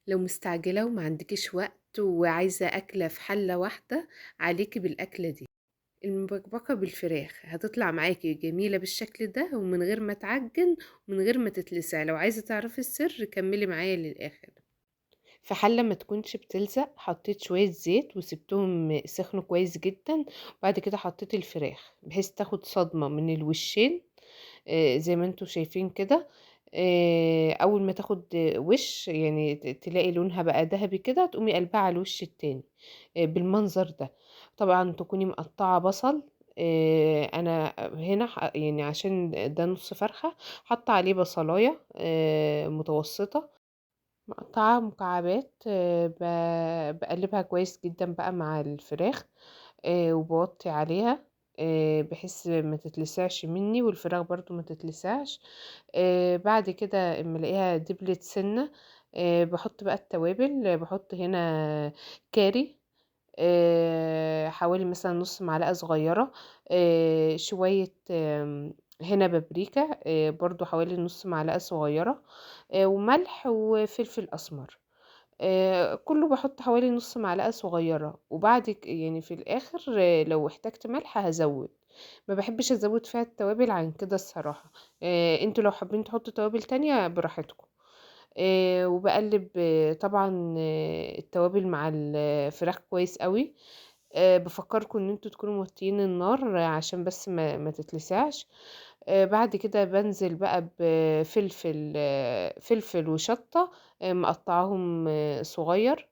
لو مستعجلة وما عندكيش وقت وعايزة أكلة في حلة واحدة، عليكِ بالأكلة دي. المبكبكة بالفراخ هتطلع معاكِ جميلة بالشكل ده ومن غير ما تعجن ومن غير ما تتلسع. لو عايزة تعرفي السر كملي معايا للآخر. في حلة ما تكونش بتلزق حطيت شوية زيت وسبتهم سخنوا كويس جدا، وبعد كده حطيت الفراخ بحيث تاخد صدمة من الوشين، زي ما انتوا شايفين كده. اول ما تاخد وش يعني تلاقي لونها بقى ذهبي كده، تقومي قلبها على الوش التاني، بالمنظر ده. طبعا تكوني مقطعة بصل، انا هنا يعني عشان ده نص فرخة حاطة عليه بصلاية، متوسطة مقطعة مكعبات، بقلبها كويس جدا بقى مع الفراخ، وبوطي عليها، بحيث ما تتلسعش مني والفراخ برضو ما تتلسعش. بعد كده اما الاقيها دبلت سنة، بحط بقى التوابل. بحط هنا كاري، حوالي مثلا نص معلقة صغيرة، شوية، هنا بابريكا، برضو حوالي نص معلقة صغيرة، وملح وفلفل أسمر، كله بحط حوالي نص معلقة صغيرة. وبعد يعني في الآخر، لو احتجت ملح هزود، ما بحبش أزود فيها التوابل عن كده الصراحة. انتوا لو حابين تحطوا توابل تانية براحتكم. وبقلب، طبعا، التوابل مع الفراخ كويس قوي. بفكركم ان انتوا تكونوا موطيين النار عشان بس ما تتلسعش. بعد كده بنزل بقى بفلفل، فلفل وشطة، مقطعاهم، صغير،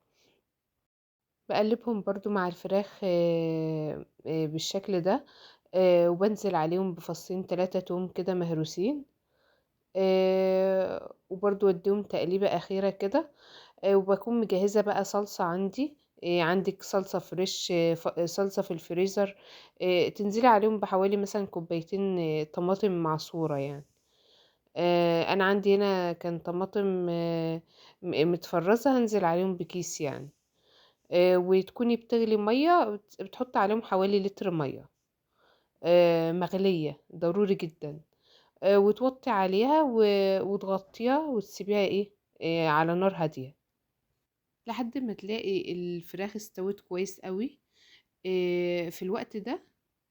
بقلبهم برضو مع الفراخ، بالشكل ده. وبنزل عليهم بفصين 3 توم كده مهروسين، وبرضو اديهم تقليبة أخيرة كده. وبكون مجهزة بقى صلصة عندي، عندك صلصة فريش، صلصة في الفريزر، تنزلي عليهم بحوالي مثلا كوبايتين، طماطم معصورة يعني. أنا عندي هنا كان طماطم، متفرزة، هنزل عليهم بكيس يعني. وتكوني بتغلي مية، بتحطي عليهم حوالي لتر مية، مغلية ضروري جدا، وتوطي عليها وتغطيها وتسيبيها على نار هادية لحد ما تلاقي الفراخ استوت كويس قوي. في الوقت ده،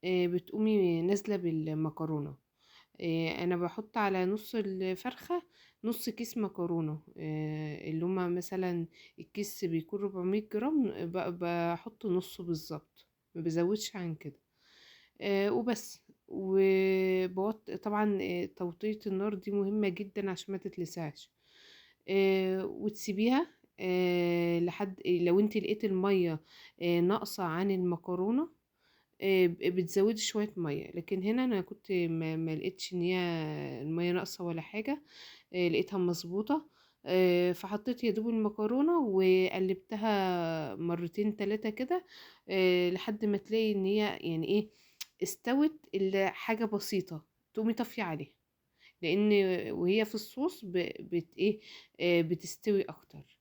بتقومي نازلة بالمكرونة. انا بحط على نص الفرخة نص كيس مكرونة، اللي هما مثلا الكيس بيكون 400 جرام، بحط نصه بالظبط، ما بزودش عن كده، وبس. وبوط طبعا، توطية النار دي مهمة جدا عشان ما تتلسعش. وتسيبيها، لحد لو انت لقيت المية، ناقصة عن المكرونة، بتزودي شوية مية. لكن هنا انا كنت ما لقيتش ان هي المية ناقصة ولا حاجة، لقيتها مظبوطة، فحطيت يا دوب المكرونة وقلبتها مرتين تلاتة كده، لحد ما تلاقي ان هي يعني ايه استوت الا حاجة بسيطة، تقومي طافية عليها، لان وهي في الصوص بت ايه، بتستوي اكتر.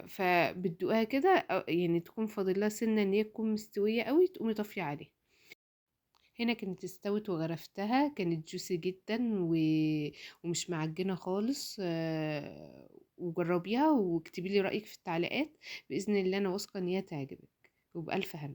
فبتدوقها كده، يعني تكون فاضل لها سنة ان هي تكون مستوية قوي، تقومي طافية عليها. هنا كانت استوت وغرفتها، كانت جوسي جدا ومش معجنة خالص. وجربيها واكتبي لي رأيك في التعليقات، بإذن الله أنا واثقة إن هي تعجبك. وبألف هنا.